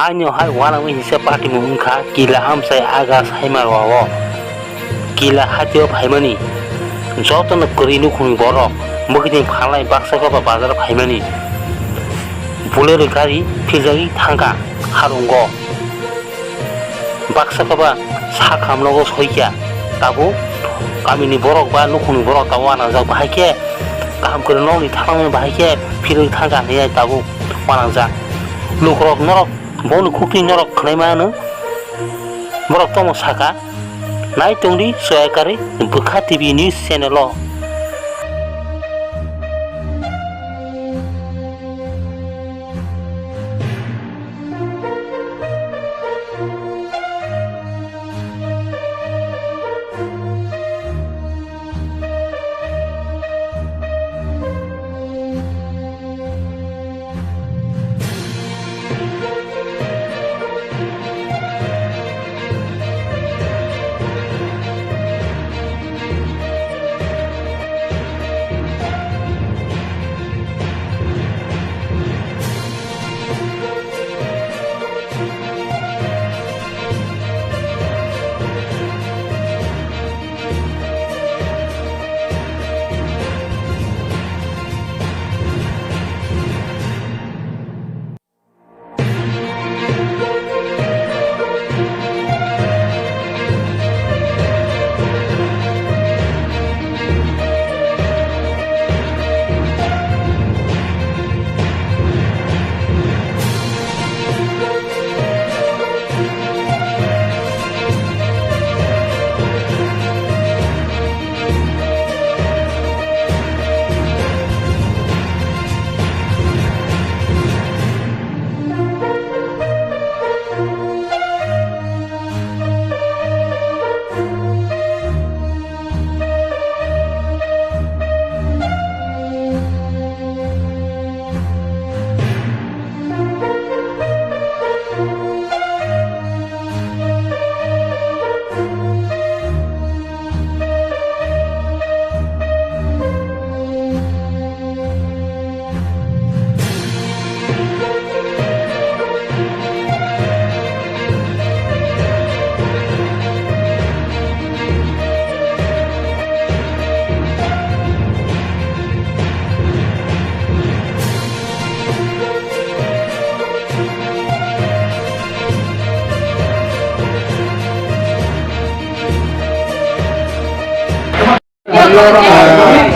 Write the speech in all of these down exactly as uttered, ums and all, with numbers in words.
Ani hai uanangwi hisa patimung wngkha kila amchai aga saima rwao. Kila hatio phaimani jotono kwrwi nukhungni borok, bwkhwini phalnai baksa koba bazar phaimani. Bolero gari phirjagwi thangkha harungo. Baksa koba sakham nogo soikha, tabuk kamini borok ba nukhungni borok tabuk uanangjak, bahai khe kaham kwrwi nokni thangmani bahai khe phirwi thangkha hinwi tabuk uanangjak. Lukurok norok boni khukni norok khwnai mano, borok tamo saka, nai tongdi soyakari Bwkha T V news channel o.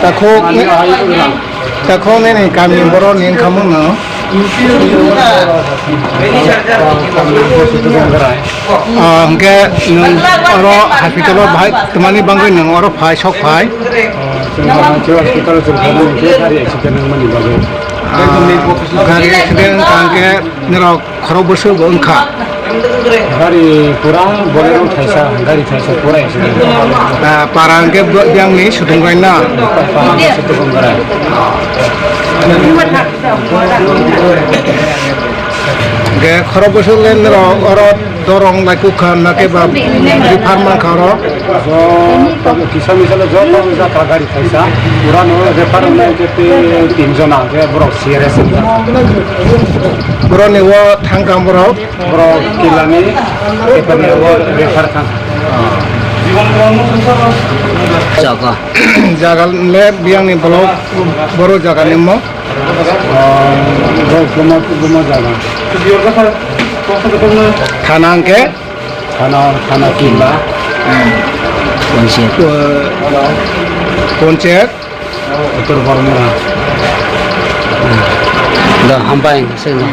Takhuk, takhuk nini kami borok ni wngkha mano. Ah, hwnkhe nwng oro hospital o bahai twmani bagwi nwng oro phai, sok phai. Chwng hospital o chwng thangmani hwnkhe gari accident wngmani bagwi. Ah, gari accident wngkha hwnkhe norok khorok bwswk bo wngkha. Gari pura Bolero thaisa, gari thaisa pura accident. Ah, para hwnkhe bo-, biyangni sutung rai na? Pa-, para hwnkhe sutung rai. Ge khorok bwswk le norok oro dorong lai kukha na khe ba refer mankha oro? Joto kisa misa le joto jatra gari thaisa. Pura no refer wngkha hwnkhe tei tin jona hwnkhe borok serious wngjak. Borok ni o thang kha borok? Borok kilani, refer ni o refer thang. Jaga. Jaga le biyang ni block, boro jaga ni mo? Ah, boro Guma, Guma jaga. Thana hwnkhe? Thana, Thana Killa. Panchayat. Panchayat. Uttor Bormura. Da, hambai, seno.